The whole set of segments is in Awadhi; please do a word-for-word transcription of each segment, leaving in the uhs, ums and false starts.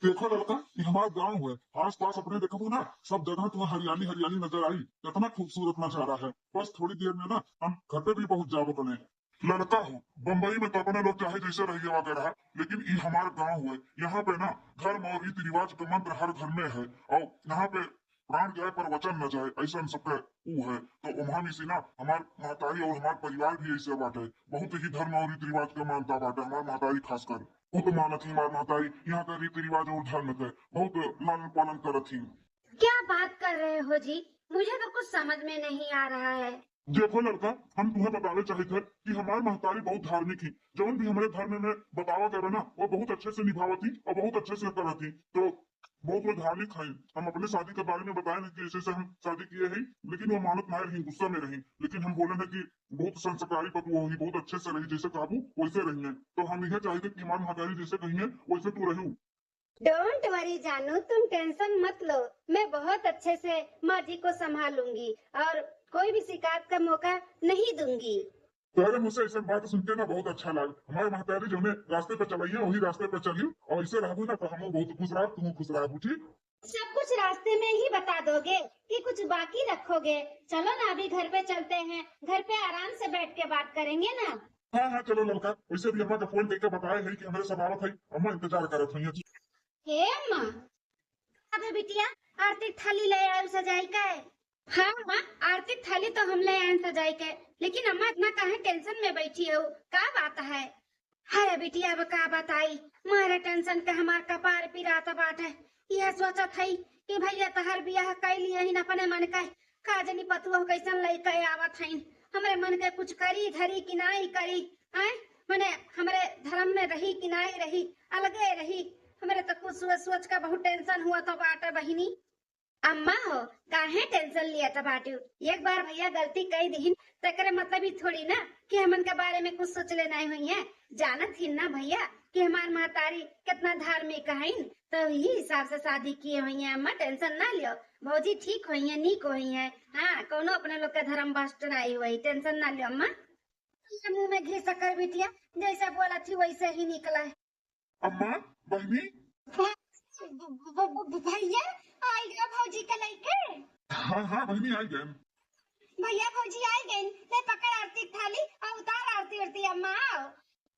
देखो ललका, ये हमार गाँव है, आसपास अपने देखबू ना, सब जगह तुम्हें हरियाली हरियाली नजर आई। कितना खूबसूरत नजारा है। बस थोड़ी देर में ना हम घर पे भी पहुँच जाबो कने। ललका हो, बम्बई में तो अपने लोग चाहे जैसे रहिए वगैरह, लेकिन ई हमार गाँव है। यहाँ पे ना धर्म और रीति रिवाज के मंत्र हर घर में है। और यहाँ पे प्राण जाए पर वचन न जाए, ऐसा सबके ऊ है। तो ओम्हा में से ना हमार महतारी और हमार परिवार भी ऐसे बाटे, बहुत ही धर्म और रीति रिवाज के मानता बाटे, हमार महतारी खासकर। वो तो मानत ही हमार महतारी यहाँ का रीति रिवाज और धर्म के बहुत लालन पालन करत ही। क्या बात कर रहे हो जी, मुझे तो कुछ समझ में नहीं आ रहा है। देखो ललका, हम तुम्हें बतावे चाहित है कि हमार महतारी बहुत धार्मिक ही। जौन भी हमरे धर्म में बतावा गया ना, वो बहुत अच्छे से निभावत ही और बहुत अच्छे से करत ही। तो बहुत वो धार्मिक है। हम अपने शादी के बारे में बताए नहीं कि ऐसे से हम शादी किए हैं, लेकिन वो मानत ना रही, गुस्सा में रही। लेकिन हम बोले ना कि बहुत संस्कारी पतुआ होही, बहुत अच्छे से रही, जैसे काबू वैसे रही है। तो हम यह चाहिए कि हमार महतारी जैसे कही है वैसे तू रहू। डोंट वरी जानू, तुम टेंशन मत लो, मैं बहुत अच्छे से माँ जी को संभालूंगी और कोई भी शिकायत का मौका नहीं दूंगी। तोहरे मुँह से ऐसन बात सुन के ना बहुत अच्छा लाग। हमार महतारी जौने रास्ते पे चलइया वही रास्ते पे चलियो और ऐसे रहबू ना तो हमहू बहुत खुश रहब, तू खुश रहबू, ठीक? सब कुछ रास्ते में ही बता दोगे कि कुछ बाकी रखोगे? चलो ना, अभी घर पे चलते हैं, घर पे आराम से बैठ के बात करेंगे ना। हाँ हाँ चलो ललका, वैसे भी अम्मा का फोन करके बताए है कि हमरे सब आवत है, अम्मा इंतजार करत हुई है। हे अम्मा, अबे बिटिया, आरती थाली ले आयो सजाई के। हाँ माँ, आरती थाली तो हम ले आए सजाई के, लेकिन अम्मा इतना काहे टेंशन में बैठी हो, का बात है? हाय बिटिया, अब का बताई, मारे टेंशन के हमार कपार पिरात बाटे। यह सोचत हई कि भैया तहर बियाह कई लिए ही अपने मन के, का जनी पतुआ कैसन लइके आवत हईन, हमरे मन के कुछ करी धरी कि नाई करी, हैं? मने हमरे धर्म में रही कि नाई रही, अलगे रही। हमरे तो कुछ सोच सोच के बहुत टेंशन हुआ तो बाटे बहिनी। अम्मा हो, काहे टेंशन लियत बाटू? एक बार भैया गलती कई दिहिन, तेकरे मतलब ई थोड़ी ना कि हमन के बारे में कुछ सोचले नाई हुई है। जानत हिन ना भैया कि हमार महतारी कितना धार्मिक हईन, तो यही हिसाब से शादी किए हुई है। अम्मा टेंशन ना लियो, भौजी ठीक हुई है, नीक हुई है। हाँ, कौनो अपने लोग के धर्म भ्रष्ट नाई हुई, टेंशन ना लियो अम्मा। ये मुंह में घी शक्कर बिटिया, जैसे बोला थी वैसे ही निकला है। अम्मा, बहिनी। हाँ, ब-, ब-, ब-, ब-, भैया, आई गया भौजी के लइके। हाँ, हाँ, बहिनी, आई गए। भैया, भौजी आई गए। ले पकड़ आरती के थाली और उतार आरती उरती, अम्मा, आओ।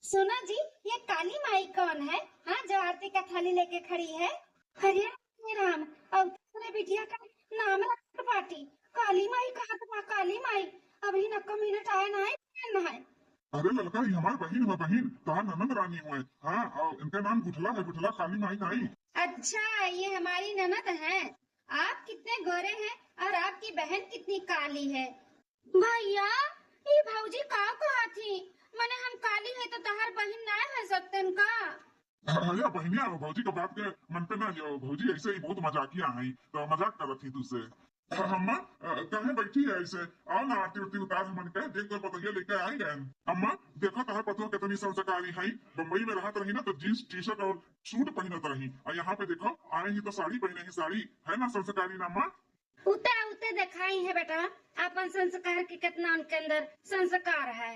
सुनो जी, ये काली माई कौन है? हाँ, जो आरती का थाली लेके खड़ी है? अरे, हे राम, अवतार बिटिया का नाम रखत बाटी। काली माई कहत बा, काली माई। अभी न कम मिनट आए ना है, ना है। अरे ललका, ये हमार बहिन हुआ, बहिन, तहार ननद रानी हुए। हाँ, और इनका नाम गुठला है, गुठला, काली माई नाई। अच्छा, ये हमारी ननद है। आप कितने गोरे हैं और आपकी बहन कितनी काली है। भैया, ये भौजी का कहा थी? मने हम काली है तो तहार बहिन ना है सकतन का? अरे बहिनिया, भौजी के बात के मन पे ना लियो, भौजी ऐसे ही बहुत मजाकिया है, तो मजाक करत ही तुझसे। अम्मा, अ, काहे बैठी है ऐसे? आओ ना, आरती उरती उतार हमन के, देख तो पतोहिया लेके आई गए। अम्मा, देखो तहार पतोह कितनी संस्कारी है। बम्बई में रहत रही ना तो जींस टी शर्ट और सूट पहनत रही, और यहाँ पे देखो आए ही तो साड़ी पहने ही, साड़ी है ना संस्कारी ना अम्मा? उते उते देखाई है बेटा, अपन संस्कार के कितना उनके अंदर संस्कार है।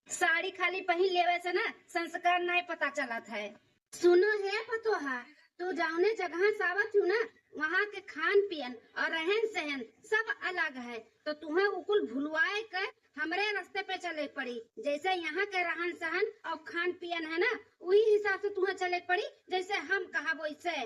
साड़ी खाली पहिन लेवे से ना संस्कार नाई पता चलत है। सुनो हे पतोहा, तू जौने जगह से आवत हू ना, वहाँ के खान पियन और रहन सहन सब अलग है, तो तुहें उ कुल भुलवाए के हमरे रास्ते पे चले पड़ी। जैसे यहाँ के रहन सहन और खान पियन है ना, वही हिसाब से तुहें चले पड़ी, जैसे हम कहब वैसे।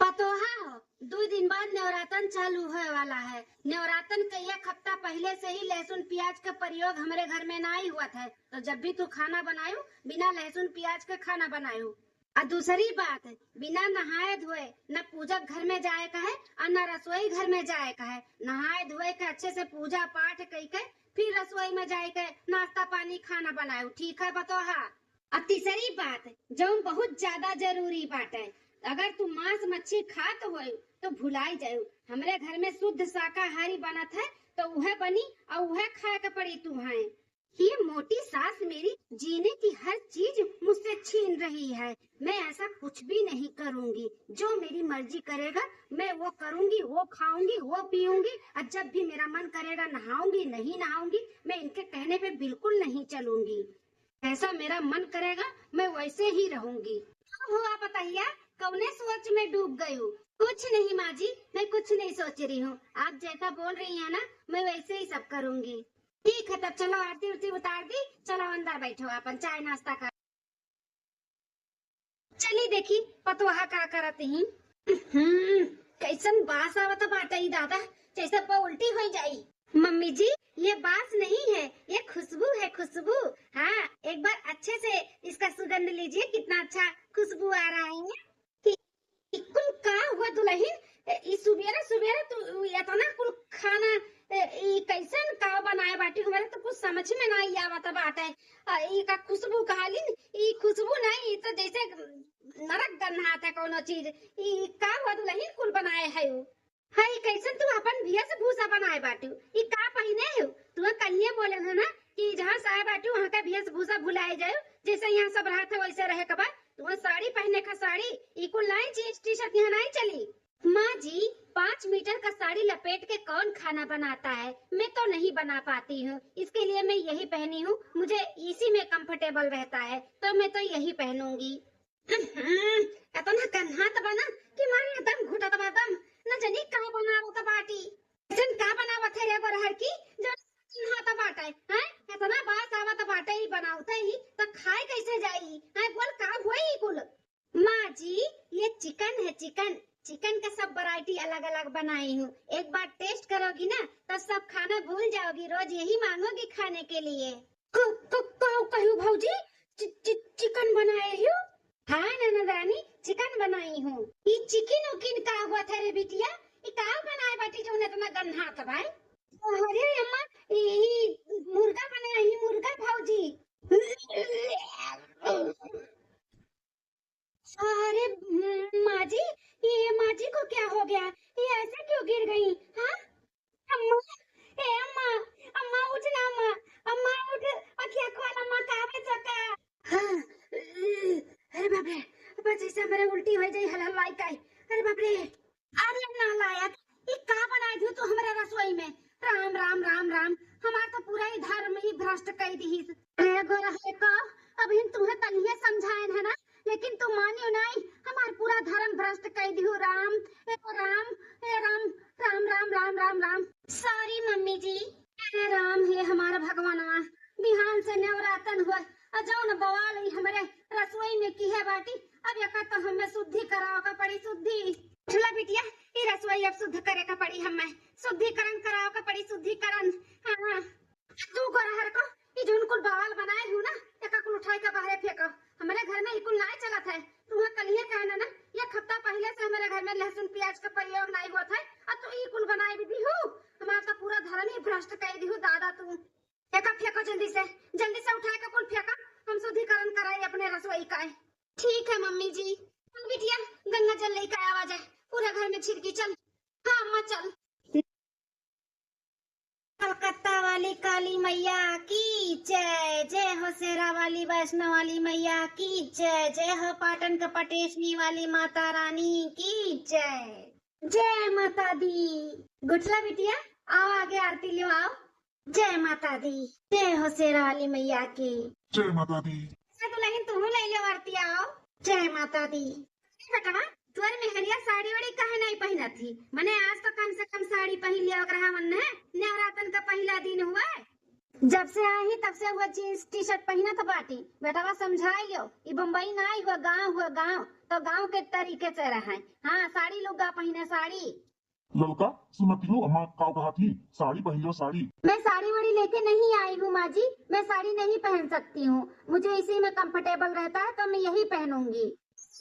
पतोहा हो, दू दिन बाद नवरातन चालू होए वाला है। नवरातन के एक हफ्ता पहिले से ही लहसुन प्याज के प्रयोग हमरे घर में नाई हुआ था, तो जब भी तू खाना बनायू, बिना लहसुन प्याज के खाना बनायू। आ दूसरी बात, बिना नहाए धोए न पूजक घर में जाए का है और न रसोई घर में जाए का है। नहाए धोए के अच्छे से पूजा पाठ कई के फिर रसोई में जाए के नाश्ता पानी खाना बनायू, ठीक है पतोहा? अब तीसरी बात, जौन बहुत ज्यादा जरूरी बाटे, अगर तू मांस मच्छी खात होए तो भुलाई जाए, हमरे घर में शुद्ध शाकाहारी बनत है तो उहे बनी और उहे खाए के पड़ी तुहाए। ये मोटी सास मेरी जीने की हर चीज मुझसे छीन रही है। मैं ऐसा कुछ भी नहीं करूंगी, जो मेरी मर्जी करेगा मैं वो करूंगी, वो खाऊंगी, वो पीऊंगी, और जब भी मेरा मन करेगा नहाऊंगी, नहीं नहाऊंगी, मैं इनके कहने पे बिल्कुल नहीं चलूंगी। जैसा मेरा मन करेगा मैं वैसे ही रहूंगी। का हुआ पतोहिया, कौने सोच में डूब गई हो? कुछ नहीं माँ जी, मैं कुछ नहीं सोच रही हूँ। आप जैसा बोल रही हैं ना, मैं वैसे ही सब करूँगी। ठीक है, तब चलो आरती उरती उतार दी, चलो अंदर बैठो, अपन चाय नाश्ता कर। चली देखी पतोहा का करत ही। हम्म, कैसन बास आवत बाटे ई दादा, जैसे प उल्टी हो जाई। मम्मी जी, ये बास नहीं है, ये खुशबू है, खुशबू। हाँ, एक बार अच्छे से इसका सुगंध लीजिए, कितना अच्छा खुशबू आ रहा है। ई, ई कुल का हुआ दुलहिन? ए, ई सुबेरा सुबेरा तू इतना कुल खाना, ए, ई कैसन का बनाए बाटी? हमारे तो कुछ समझ में ना आवत बाटे। आ, ई का खुशबू कहालिन? ई खुशबू नहीं, ई तो जैसे नरक गन्हात है कौनो चीज। ई का हुआ दुलहिन कुल बनाए है उ? हाय, कैसन तू अपन भेष भूषा बनाए बाटू? ई का पहिने हो? तू कहिए बोले हो ना कि जहाँ से आए बाटू वहाँ का भेष भूषा भुलाए जाए, जैसे यहाँ सब रहत है वैसे रहे के बा। तू साड़ी पहने का साड़ी, ई कुल नाई, जींस टी शर्ट यहाँ नाई चली। माँ जी, पाँच मीटर का साड़ी लपेट के कौन खाना बनाता है? मैं तो नहीं बना पाती हूँ, इसके लिए मैं यही पहनी हूँ। मुझे इसी में कंफर्टेबल रहता है, तो मैं तो यही पहनूंगी। हम्म, इतना कन्हात बा ना कि मारे दम घुटत बा दम। न जानी का बनावत बाटी। ऐसन का बनावत है रे गोरहर की, जो कन्हात बाटे, हैं? इतना बास आवत बाटे ई बनावते ही, त खाए कैसे जाई? हैं, बोल का होई कुल? माँ जी, ये चिकन है, चिकन। चिकन का सब वैरायटी अलग-अलग बनाई हूँ। एक बार टेस्ट करोगी ना, तब सब खाना भूल जाओगी, रोज यही मांगोगी खाने के लिए। क-, क-, का कहू भौजी? चि-, चि-, चिकन बनाए हो? हाँ ननद रानी, चिकन बनाई हूँ। ई चिकन उकिन का हुआ था रे बिटिया? ई का बनाए बाटी जौन इतना गन्हात बा? अरे अम्मा, ई, ई मुर्गा बनाई, मुर्गा भौजी। अरे म-, माँ जी, ये माँ जी को क्या हो गया? ये ऐसे क्यों गिर गई? हाँ? अम्मा, ए अम्मा, अम्मा उठ ना अम्मा, अम्मा उठ, अखिया खोल अम्मा, का बे सका? हाँ, अरे बाप रे, अब जैसे हमरे उल्टी हो जाई, हलहलाई काई। अरे बाप रे, अरे नालायक, ई का बनाई दियो तू हमरे रसोई में? राम, राम, राम, राम, हमार तो पूरा ही धर्म ही भ्रष्ट कई दिहिस। ए गोरहर को, अबहिन तुम्हें तनिए समझाएन है ना, लेकिन तू मानियो नाई, हमार पूरा धर्म भ्रष्ट कई दिहु राम, ए राम, ए राम, राम, राम, राम, राम, राम। Sorry मम्मी जी। हे राम, हे हमार भगवानवा, बिहान से नवरातन हुआ, आ जौन बवाल ई हमरे रसोई में किहे बाटी, अब एका तो हमें शुद्धि करावे का पड़ी, शुद्धि। उठला बिटिया, ई रसोई अब शुद्ध करे का पड़ी हमें, शुद्धिकरण करावे का पड़ी, शुद्धिकरण। हाँ, हाँ। तू गोरहर को, ई जौन कुल बवाल बनाए हूँ ना, एका कुल उठाई के बाहरे फेंको। हमरे घर में ई कुल नाय चलत है। तू कलिए कहना ना, एक हफ्ता पहिले से हमरे घर में लहसुन प्याज का प्रयोग नाय होत है, आ तू ई कुल बनाए भी दिहू। हमार तो पूरा धर्म ही भ्रष्ट कई दिहू दादा तू। एका फेंको जल्दी से, जल्दी से उठाए के कुल फेंका, हम शुद्धिकरण कराई अपने रसोई का। ठीक है मम्मी जी। चल बिटिया, गंगा जल लेके आवा जाए, पूरा घर में छिड़की, चल। हाँ अम्मा, चल। कलकत्ता वाली काली मैया की जय, जय हो शेरा वाली वैष्णो वाली मैया की जय, जय हो पाटन का पटेशनी वाली माता रानी की जय। जय माता दी। गुठला बिटिया, आओ आगे आरती लियो, आओ। जय माता दी, जय हो शेरा वाली मैया की। जय माता दी। अच्छा दुलहिन, तुहू ले लियो आरती, आओ। जय माता दी। अरे बेटवा, तोर मेहरिया साड़ी वाड़ी काहे नहीं पहिनत ही? मने आज तो कम से कम साड़ी पहिन लिया ओकरा मन ने, नवरातन का पहिला दिन हुआ। जब से आई ही तब से हुआ जींस टी शर्ट पहिनत बाटी। बेटवा समझाई लियो, ई बम्बई ना आई हुआ, गाँव हुआ गाँव, तो गाँव के तरीके से रहे। हाँ, साड़ी लुग्गा पहिने, साड़ी। ललका, सुनती हो अम्मा का कहा थी, साड़ी पहन लो साड़ी। मैं साड़ी वाड़ी लेके नहीं आई हूँ माँ जी, मैं साड़ी नहीं पहन सकती हूँ, मुझे इसी में कंफर्टेबल रहता है तो मैं यही पहनूंगी।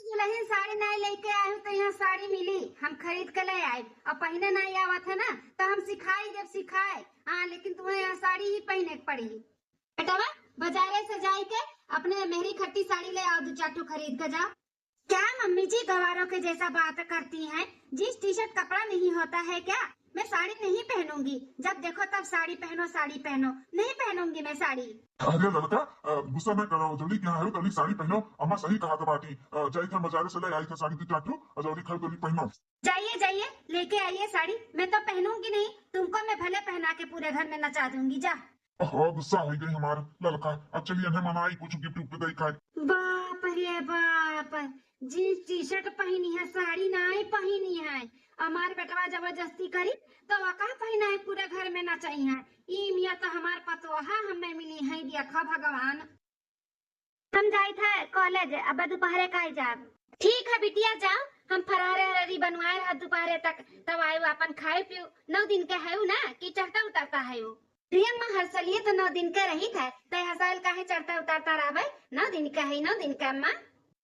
दुलहिन साड़ी नहीं लेके आई हूँ तो यहाँ साड़ी मिली, हम खरीद के ले आए, अब पहने नहीं आवत है ना तो हम सिखाई जब सिखाए। हाँ, लेकिन तुम्हें यहाँ साड़ी ही पहने के पड़ी। बेटवा, बाजारे से जाई के अपने मेहरी खट्टी साड़ी ले आओ, दो चार ठो खरीद के जाओ। क्या मम्मी जी गवारों के जैसा बात करती हैं? जींस टी शर्ट कपड़ा नहीं होता है क्या? मैं साड़ी नहीं पहनूंगी, जब देखो तब साड़ी पहनो, साड़ी पहनो, नहीं पहनूंगी मैं साड़ी। अरे ललका, अ, गुस्सा न करो, जल्दी क्या है, जल्दी साड़ी पहनो, अम्मा सही कहा तो बाटी, अ, जाई था बाजारे से ले आई था साड़ी दो चार ठो, और जल्दी खरीद जल्दी पहनो। जाइए जाइए, लेके आइए साड़ी, मैं तो पहनूंगी नहीं, तुमको मैं भले पहना के पूरे घर में नचा दूंगी। जा। ओहो, गुस्सा हो गई हमार ललका। अब चलिए, इन्हें मनाई, कुछ गिफ्ट उफ्ट दे खाए। बाप रे बाप, जींस टी शर्ट पहिनी है, साड़ी नाई पहिनी है। हमार बेटवा जबरदस्ती करी तो वका पहिना है, पूरे घर में नचाई है। ई मियाँ तो हमार पतोहा हमें मिली है, देखा भगवान। हम जाइत है कॉलेज, अब दुपहरे का ही जाब। ठीक है बिटिया, जाओ, हम फरारे हररी बनवाए रहा दुपहरे तक, तब आयु अपन खाए पियो। नौ दिन के है ना कि चढ़ता उतरता है वो। रे अम्मा, हर सलिए तो नौ दिन के रही था, तय हसाइल काहे चढ़ता उतरता रहबे? नौ दिन के है, नौ दिन के अम्मा।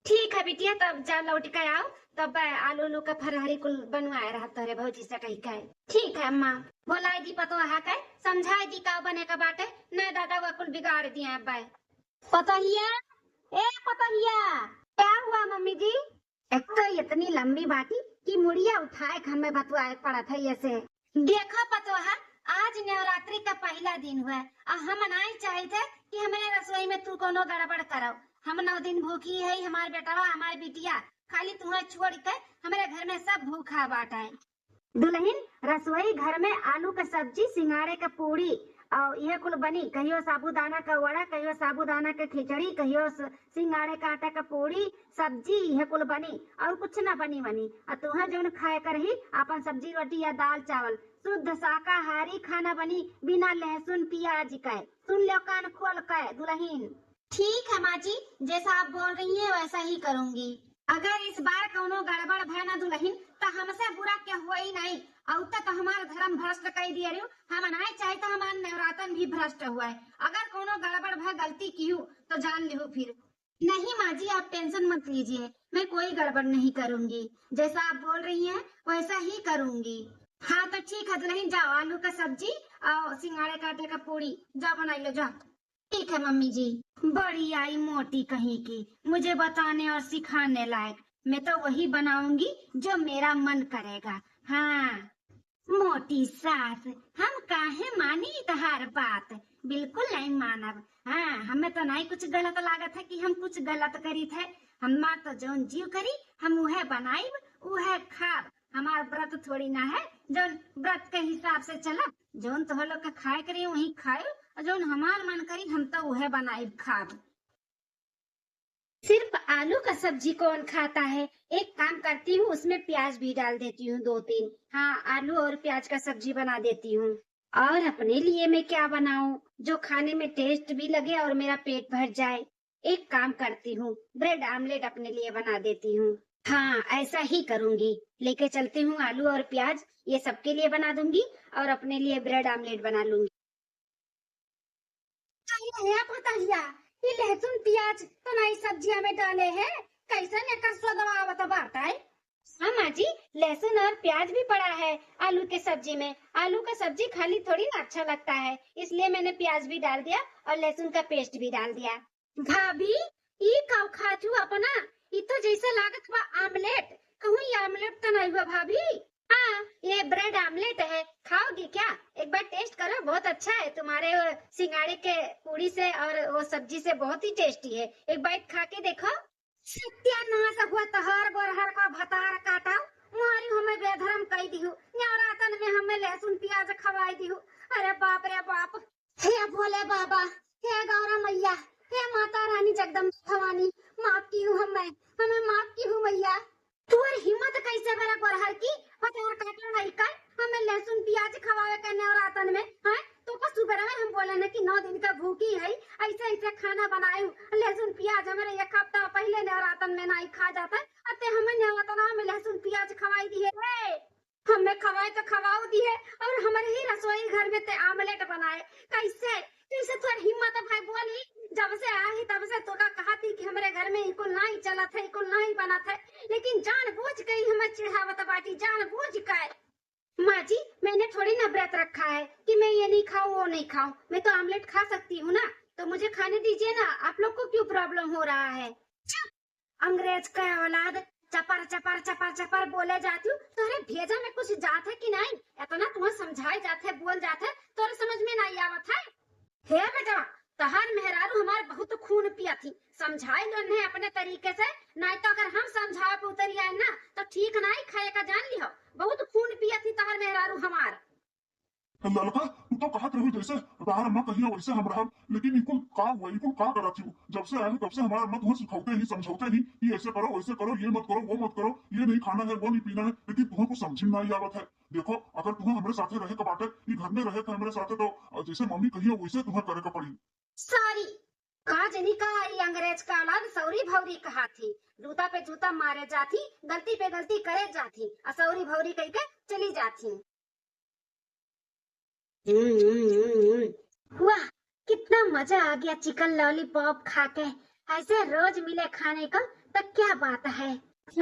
ठीक है बिटिया, तब जा लौट के आओ, तब आलू उलू के फरहरी कुल बनवाए रहा तोरे भौजी से कही के। ठीक है अम्मा। बोलाई दी पतोहा के, समझाई दी का बने का बाटे, नहीं दादा वो कुल बिगाड़ दिए अब्बे। पतोहिया, ए पतोहिया। क्या हुआ मम्मी जी? एक तो इतनी लंबी बाटी कि मुड़िया उठाए के हमें बतुआए पड़त है ये से। देखो पतोहा, आज नवरात्रि का पहला दिन हुआ और हम नाई चाहित है कि हमरे रसोई में तू कोनो गड़बड़ करो। हम नौ दिन भूखी है, हमार बेटवा, हमार बिटिया, खाली तुम्हें छोड़ के हमरे घर में सब भूखा बाटे। दुलहिन, रसोई घर में आलू के सब्जी, सिंगाड़े के पूड़ी और यह कुल बनी, कहियो साबूदाना का वड़ा, कहियो साबूदाना के खिचड़ी, कहियो स-, सिंगाड़े का आटा का पूड़ी, सब्जी, यह कुल बनी और कुछ ना बनी बनी। आ तुहें जौन खाए कर ही, आपन सब्जी रोटी या दाल चावल, शुद्ध शाकाहारी खाना बनी, बिना लहसुन प्याज के। सुन लो कान खोल के दुलहिन। ठीक है माँ जी, जैसा आप बोल रही हैं वैसा ही करूंगी। अगर इस बार कौनो गड़बड़ भय ना दुलहिन, तो हमसे बुरा क्या हुआ ही नहीं। और तो हमारा धर्म भ्रष्ट कर दिया रही, हम नहीं चाहित हमार नवरातन भी भ्रष्ट हुआ है। अगर कौनो गड़बड़ भय गलती की हो तो जान लिहो फिर। नहीं माँ जी, आप tension मत लीजिए, मैं कोई गड़बड़ नहीं करूंगी, जैसा आप बोल रही हैं वैसा ही करूंगी। हाँ तो ठीक है दुलहिन, जाओ आलू का सब्जी और सिंगाड़े का आटे का पूड़ी जाओ बनाई लो जाओ। ठीक है मम्मी जी। बड़ी आई मोटी कहीं की, मुझे बताने और सिखाने लायक। मैं तो वही बनाऊंगी जो मेरा मन करेगा। हाँ मोटी सास, हम काहे मानी तहार बात, बिल्कुल नहीं मानब। हाँ हमें तो नहीं कुछ गलत लागत है कि हम कुछ गलत करीत है। हमार तो जौन जीव करी हम उहे बनाइब उहे खाब। हमार व्रत थोड़ी ना है जौन व्रत के हिसाब से चलब। जौन तोह लोग के खाए करी वही खाए और जौन हमार मन करी हम तो उहे बनाइब खाब। सिर्फ आलू का सब्जी कौन खाता है? एक काम करती हूँ, उसमें प्याज भी डाल देती हूँ दो तीन। हाँ आलू और प्याज का सब्जी बना देती हूँ। और अपने लिए मैं क्या बनाऊं जो खाने में taste भी लगे और मेरा पेट भर जाए? एक काम करती हूँ, bread omelette अपने लिए बना देती हूँ। हाँ ऐसा ही करूंगी, लेके चलती हूँ आलू और प्याज, ये सबके लिए बना दूंगी और अपने लिए bread omelette बना लूंगी। अरे हे पतोहिया, ये लहसुन प्याज तो नई सब्जिया में डाले है, कैसन एकर स्वादवा आवत बाटे? हाँ माँ जी, लहसुन और प्याज भी पड़ा है आलू के सब्जी में। आलू का सब्जी खाली थोड़ी ना अच्छा लगता है, इसलिए मैंने प्याज भी डाल दिया और लहसुन का paste भी डाल दिया। भाभी, ई का खाचू अपना? ई तो जैसे लागत बा omelette। कहूँ ये omelette तो नहीं हुआ भाभी? हाँ, ये bread omelette है, खाओगी क्या? एक बार taste करो, बहुत अच्छा है। तुम्हारे वो सिंगाड़े के पूड़ी से और वो सब्जी से बहुत ही tasty है, एक bite खा के देखो। सत्यानाश हुआ तहार गोरहर का भतार काटा, मारी हमें बेधर्म कई दिहु, नवरातन में हमें लहसुन प्याज खवाई दिहु। अरे बाप रे बाप। हे भोले बाबा, हे गौरा मैया, हे माता रानी जगदम्बा भवानी, माफ किहु हमें, हमें माफ किहु मैया। तोर हिम्मत कैसे भरा गोरहर की, भतार काटो नहीं कर, हमें लहसुन प्याज खवावे के नवरातन में, हैं? तो का सुबह में हम बोले न कि नौ दिन का भूखी है, ऐसे ऐसे खाना बनाए, लहसुन प्याज हमारे एक हफ्ता पहले नवरातन में नहीं खा जाता है, अते हमें नवरातन में लहसुन प्याज खवाई दिहे रे। हमें खवाए तो खवाओ दिहे और हमारे ही रसोई घर में ते omelette बनाए, कैसे? कैसे तोर हिम्मत है भाई बोली? जब से आई तब से तोका कहा थी कि हमरे घर में इकुल नहीं चलत है, इकुल नहीं बनत है, लेकिन जानबूझ के ही हमें चिढ़ावत बाटी, जानबूझ के। माँ जी, मैंने थोड़ी ना व्रत रखा है कि मैं ये नहीं खाऊं, वो नहीं खाऊं, मैं तो omelette खा सकती हूँ ना, तो मुझे खाने दीजिए ना, आप लोग को क्यों problem हो रहा है? चुप, अंग्रेज का औलाद, चपर चपर चपर चपर बोले जाती हूँ। तोहरे भेजा में कुछ जात है कि नहीं? इतना तुम्हें समझाए जात है, बोल जात है, तोहरे समझ में नहीं आवत है। हे बेटा, तहार मेहरारू हमार बहुत खून पिया थी, समझाए लो इन्हें अपने तरीके से, नहीं तो अगर हम समझाए पे उतरी आए ना तो ठीक नहीं खाए का, जान लिहो। बहुत खून पिया थी तहार मेहरारू हमार। ललका, तो कहत रहू जैसे तोहार अम्मा कहिया वैसे हम रहब, लेकिन ई कुल का हुआ, ई कुल का करत हो? जब से आए हो तब से हमार अम्मा तुम्हें सिखौते ही, समझौते ही कि ऐसे करो, वैसे करो, ये मत करो, वो मत करो, ये नहीं खाना है, वो नहीं पीना है, लेकिन तुम्हें कुछ समझ में नहीं आवत है। देखो, अगर तुम्हें हमरे साथे रहे के बाटे, ई घर में रहे के हमरे साथे, तो जैसे मम्मी कहिया वैसे तुम्हें करे के पड़ी। सॉरी, का जनी का ई अंग्रेज का औलाद सौरी भौरी कहा थी, जूता पे जूता मारे जाती, गलती पे गलती करे जाती, आ सौरी भौरी कह के चली जाती। वाह, कितना मजा आ गया चिकन लॉलीपॉप खा के। ऐसे रोज मिले खाने को तो क्या बात है।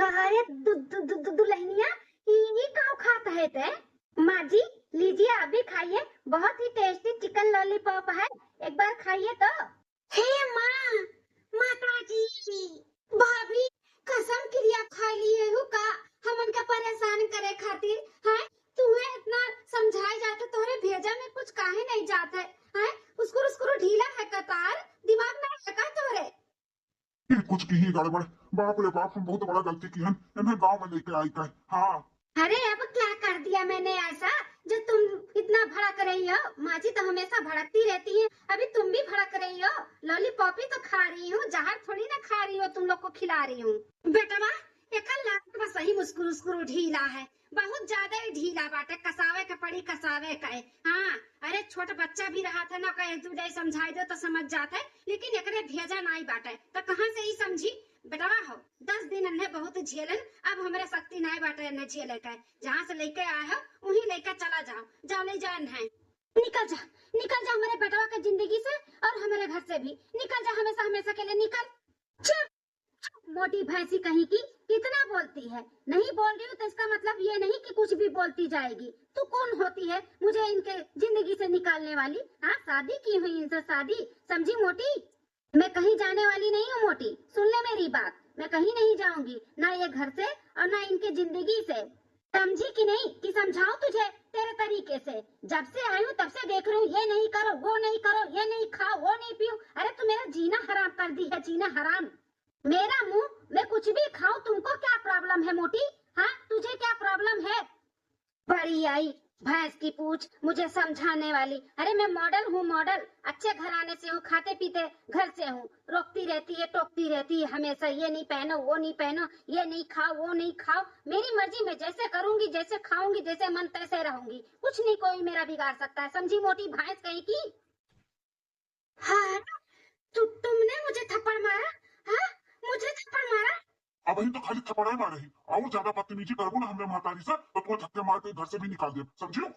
अरे दु, दु, दु, दु, दुल्हनिया, ई, ई काउ खात है ते? माँ जी, लीजिए, आप भी खाइए, बहुत ही टेस्टी चिकन लॉलीपॉप है, एक बार खाइए तो। हे माँ, माता जी, भाभी, कसम किरिया खा लिए हो का हमन का परेशान करे खातिर? हैं, तुम्हें इतना समझाए जाते, तोहरे भेजा में कुछ काहे नहीं जात है? हैं, उसकुर उसकुर ढीला है कतार, दिमाग ना है का तोहरे? फिर कुछ की ही गड़बड़। बाप रे बाप, हम बहुत बड़ा गलती की हन, इन्हें गांव में लेके आई का। हाँ। अरे, अब क्या कर दिया मैंने ऐसा जो तुम इतना भड़क रही हो? माँ जी तो हमेशा भड़कती रहती है, अभी तुम भी भड़क रही हो। लॉलीपॉप ही तो खा रही हूँ, जहर थोड़ी ना खा रही हो, तुम लोग को खिला रही हूँ। बेटवा, एकर लात बा सही मुस्कुर उसकुर ढीला है, बहुत ज्यादा ही ढीला बाटे, कसावे के पड़ी, कसावे के। हाँ, अरे छोट बच्चा भी रहत है ना, ओका एक दू जाई समझाई दो तो समझ जात है, लेकिन एकरे भेजा नाई बाटे, तो कहाँ से ही समझी? बेटवा हो, दस दिन अन्हे बहुत झेलन, अब हमरे शक्ति नाई बाटे अन्हे झेले के। जहाँ से लेके आए हो, वहीं लेके चला जाओ, जाओ ले जाए अन्हे। निकल जा, निकल जा हमारे बेटवा के जिंदगी से और हमारे घर से भी निकल जा, हमेशा हमेशा के लिए निकल। चुप, मोटी भैंसी कहीं की, कितना बोलती है। नहीं बोल रही हूँ तो इसका मतलब ये नहीं कि कुछ भी बोलती जाएगी। तू कौन होती है मुझे इनके जिंदगी से निकालने वाली? हाँ, शादी की हुई इनसे, शादी, समझी मोटी? मैं कहीं जाने वाली नहीं हूँ मोटी, सुन ले मेरी बात, मैं कहीं नहीं जाऊंगी, ना ये घर से और ना इनके जिंदगी से। समझी कि नहीं कि समझाऊं तुझे तेरे तरीके से? जब से आई हूँ तब से देख रही हूँ, ये नहीं करो, वो नहीं करो, ये नहीं खाओ, वो नहीं पियो। अरे तू मेरा जीना हराम कर दी है, जीना हराम। मेरा मुंह, मैं कुछ भी खाऊं, तुमको क्या प्रॉब्लम है मोटी? हाँ, तुझे क्या प्रॉब्लम है? बड़ी आई भैंस की पूछ मुझे समझाने वाली। अरे मैं मॉडल हूँ, मॉडल, अच्छे घराने से हूँ, खाते पीते घर से हूँ। रोकती रहती है, टोकती रहती है हमेशा, ये नहीं पहनो, वो नहीं पहनो, ये नहीं खाओ, वो नहीं खाओ। मेरी मर्जी, मैं जैसे करूंगी, जैसे खाऊंगी, जैसे मन तैसे रहूंगी, कुछ नहीं कोई मेरा बिगाड़ सकता है, समझी मोटी भैंस कहीं की। हाँ, तु, तुमने मुझे थप्पड़ मारा? हाँ, मुझे थप्पड़ मारा? अबहीं तो खाली थप्पड़े मारे ही, और ज्यादा बदतमीजी करबो ना हमरे महतारी से, तो तुम्हें धक्के मार के घर से भी निकाल देब, समझियो?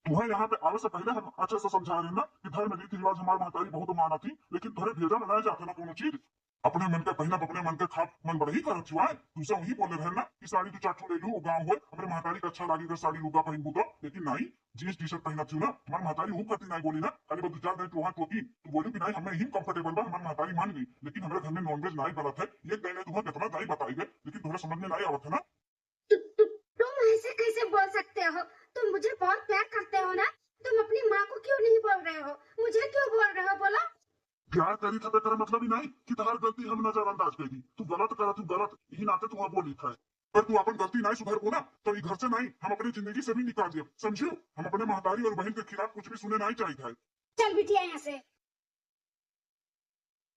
तुम्हें यहाँ पे आवे से पहले हम अच्छा से समझा रहे ना कि धर्म रीति रिवाज हमार महतारी बहुत माना थी, लेकिन तोहरे भेजा में ना जाते ना कोनो चीज। अपने मन के पहिनब, अपने मन के खाब, मन बड़ही करत हुआ है। तुमसे वही बोले रहे ना कि साड़ी दो चार ठो ले लू, वो गाँव होए, हमरे महतारी के अच्छा लागी अगर साड़ी लुगा पहिनबू तो, लेकिन नहीं, जींस टी शर्ट पहिनत हूँ ना, हमार महतारी हूँ करती नहीं बोली ना, खाली बस दो चार दिन टोहा टोकी, तू बोलू कि नहीं, हमें ही कंफर्टेबल बा, हमार महतारी मान गई, लेकिन हमारे घर में नॉनवेज नहीं बनत है, ये कहने तुम्हें कितना दाई बताई गए, लेकिन तुम्हें समझ में नहीं आवत है ना। तु, तु, तुम ऐसे कैसे बोल सकते हो? तुम मुझे बहुत प्यार करते हो ना, तुम अपनी माँ को क्यों नहीं बोल रहे हो? मुझे क्यों बोल रहे हो, बोलो? प्यार करी था, तेरा मतलब ही नहीं कि तहार गलती हम नजरअंदाज कर दी। तू गलत करा, तू गलत, यही नाते तू बोली था। पर तू अपन गलती नहीं सुधार को ना, तो ई घर से नहीं, हम अपनी जिंदगी से भी निकाल दिया, समझियो? हम अपने महतारी और बहन के खिलाफ कुछ भी सुने नहीं चाहिए था। चल बिटिया यहाँ से।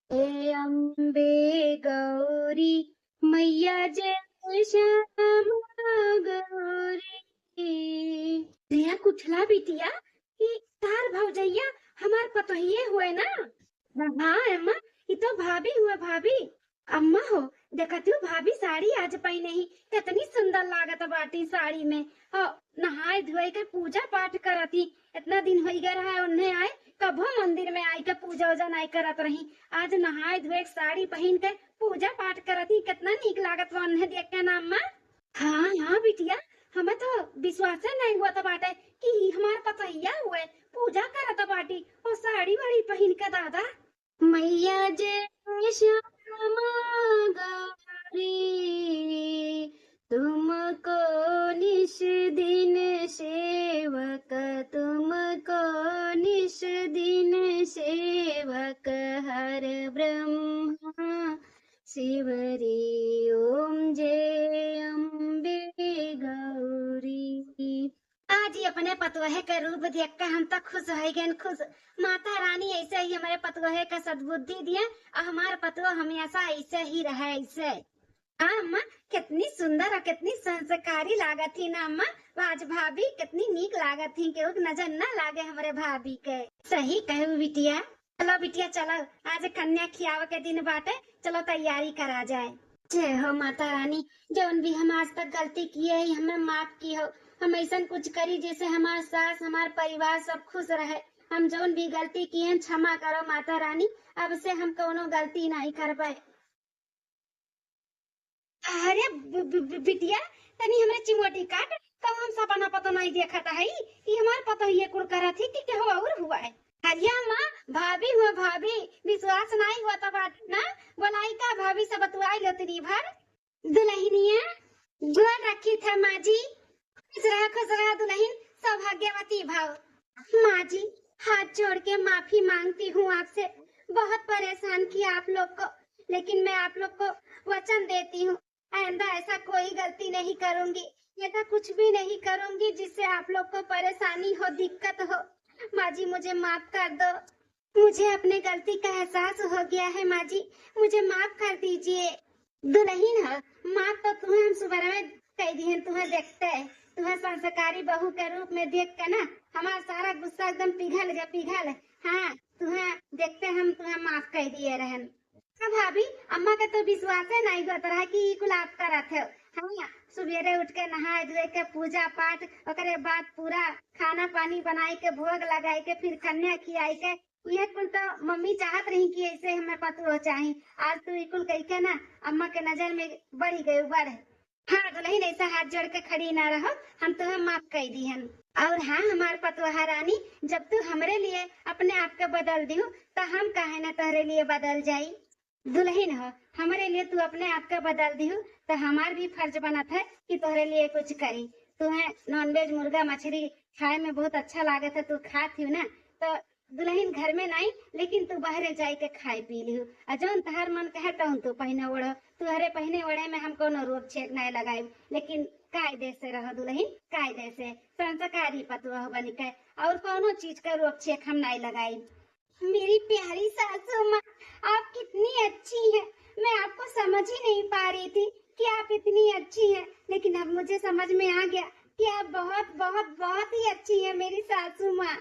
हे अम्बे गौरी, मैया जय श्यामा गौरी। रिया कुठला बिटिया, ई तार भौजैया हमार पतोहिए हुए ना? हाँ अम्मा, ई तो भाभी हुए, भाभी। अम्मा हो, देखत हो भाभी साड़ी आज पहिने ही, कितनी सुंदर लागत बाटी साड़ी में। और नहाए धोए के पूजा पाठ करत ही, इतना दिन होई गए रहा है उन्हें आए, कभो मंदिर में आई के पूजा उजा नहीं करत रही। आज नहाए धोए के साड़ी पहिन के पूजा पाठ करत ही, कितना नीक लागत बा उन्हें देख के ना अम्मा। हाँ हाँ बिटिया, हमें तो विश्वासे नहीं हुआ था बाटे कि ई हमार पतोहिया हुए, पूजा करत बाटी और साड़ी वाड़ी पहिन के दादा। मैया जय श्यामा गौरी, तुमको निश दिन सेवक, तुमको निश दिन सेवक, हर ब्रह्मा शिवरी, ओम जय अम्बे गौरी। आज ही अपने ये पतोहे का रूप देख के हम तो खुश होइ गए, खुश। माता रानी ऐसे ही हमरे पतोहे का सद्बुद्धि दिए और हमार पतोह हमेशा ऐसे ही रहे, ऐसे। हाँ अम्मा, कितनी सुंदर और कितनी संस्कारी लागत ही ना अम्मा। आज भाभी कितनी नीक लागत ही, केहू के नजर ना लागे हमरे भाभी के। सही कहू बिटिया। चलो बिटिया चलो, आज कन्या खियावे के दिन बाटे, चलो तैयारी करा जाए। जय हो माता रानी, जौन भी हम आज तक गलती किए ही हमें माफ की हो। हम ऐसन कुछ करी जैसे हमार सास, हमार परिवार सब खुश रहे। हम जौन भी गलती किए हैं क्षमा करो माता रानी, अब से हम कौनो गलती नहीं करबे। अरे ब-, ब-, ब-, बिटिया, तनी हमरे चिमोटी काट, कब हम सपना पतो नहीं देखत हई कि हमार पतोहिए कुल करत ही कि केहू और हुआ है। अरे माँ, भाभी हुआ भाभी, विश्वास नहीं हुआ तब ना, बोलाई का भाभी से बतुआई लो तनी भर। दुलहिनिया, गोर रखी था माँ जी। खुश रहा, खुश रहा दुलहिन, सौभाग्यवती भव। माँ जी, हाथ जोड़ के माफी मांगती हूँ आपसे, बहुत परेशान किया आप लोग को, लेकिन मैं आप लोग को वचन देती हूँ, आइंदा ऐसा कोई गलती नहीं करूँगी, ऐसा कुछ भी नहीं करूँगी जिससे आप लोग को परेशानी हो, दिक्कत हो। माँ जी, मुझे माफ कर दो। मुझे अपने गलती का एहसास हो गया है माँ जी, मुझे माफ कर दीजिए। दुलहिन हो, माफ तो तुहें हम सुबह में कह दिहन, तुहें देखते, तुहें संस्कारी बहू के रूप में देख के ना हमार सारा गुस्सा एकदम पिघल गया, पिघल। हाँ, तुहें देखते हम तुहें माफ कह दिए रहन। हाँ भाभी, अम्मा के तो विश्वासे नहीं होत रहा कि ई कुल आप करत हो। हाँ, सुबेरे उठ के नहाए धोए के पूजा पाठ, ओकरे बाद पूरा खाना पानी बनाई के भोग लगाई के फिर कन्या खियाई के, यह कुल तो मम्मी चाहत रही कि ऐसे हमें पतोह चाही। आज तू ई कुल कह के ना अम्मा के नजर में बढ़ी गई, बढ़। हाँ दुलहिन, ऐसा हाथ जोड़ के खड़ी ना रहो, हम तुहें माफ कह दिहन। और हाँ हमार पतोहा रानी, जब तू हमरे लिए अपने आप के बदल दिहू, तो हम काहे ना तोहरे लिए बदल जाई। दुलहिन हो, हमरे लिए तू अपने आप के बदल दिहू, तो हमार भी फर्ज बनत है कि तोहरे लिए कुछ करी। तुहें नॉनवेज, मुर्गा मछली खाए में बहुत अच्छा लागत है, तू खात ही ना, तो दुलहिन घर में नहीं, लेकिन तू बाहरे जाई के खाए पी लिहू। आ जौन तहार मन कहे तौन तू पहिने ओढ़ो, तुहरे पहिने ओढ़े में हम कोनो रोक छेक नहीं लगाई, लेकिन कायदे से रहो दुलहिन, कायदे से। संस्कारी पतोह बन के और कोनो चीज का रोक छेक हम नहीं लगाई। मेरी प्यारी सासू माँ, आप कितनी अच्छी हैं। मैं आपको समझ ही नहीं पा रही थी कि आप इतनी अच्छी हैं, लेकिन अब मुझे समझ में आ गया कि आप बहुत, बहुत, बहुत ही अच्छी हैं मेरी सासू माँ।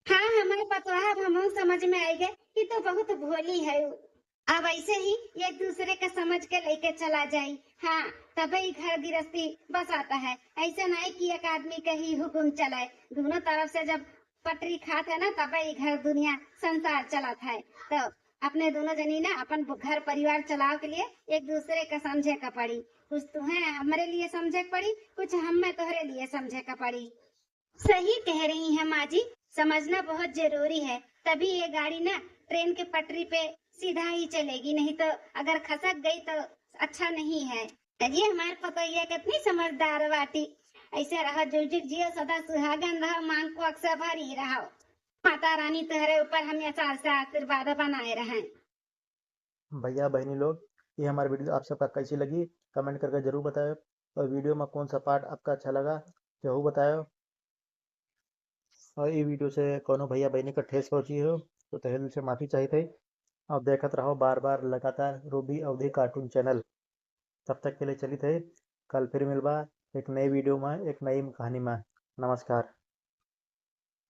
हाँ, हमारे पतोहा, अब हमहू समझ में आई गए कि तू बहुत भोली है। अब ऐसे ही एक दूसरे का समझ के लेके चला जाई, हाँ, तबे ही घर गृहस्थी बसाता है। ऐसा नहीं कि एक आदमी का ही हुक्म चलाए, दोनों तरफ से जब पटरी खात है ना, तबे ही घर दुनिया संसार चलत है। तो अपने दोनों जनी ना अपन ब-, घर परिवार चलाव के लिए एक दूसरे का समझे का पड़ी। कुछ तुहें हमरे लिए समझे के पड़ी, कुछ हमें तोहरे लिए समझे का पड़ी। सही कह रही हैं माँ जी, समझना बहुत जरूरी है, तभी ये गाड़ी ना ट्रेन के पटरी पे सीधा ही चलेगी, नहीं तो अगर खसक गई तो अच्छा नहीं है। अरे हमार पतोहिया कितनी समझदार बाटी, ऐसे रहो जुग जुग जियो, सदा सुहागन रहो, मांग को अक्सर भरी रहो। माता रानी तोहरे ऊपर हमेशा से आशीर्वाद बनाए रहें। भैया बहनी लोग, ये हमारी वीडियो आप सबका कैसी लगी, कमेंट करके जरूर बताएं। और वीडियो में कौन सा पार्ट आपका अच्छा लगा, जरूर बताएं। और ये वीडियो से कोनो भैया बहनी का ठेस पहुँची हो तो तहे दिल से माफ़ी चाहित है। और देखत रहो बार बार लगातार रूबी अवधी कार्टून चैनल। तब तक के लिए चलित है, कल फिर मिलबा एक नई वीडियो में, एक नई कहानी में। नमस्कार।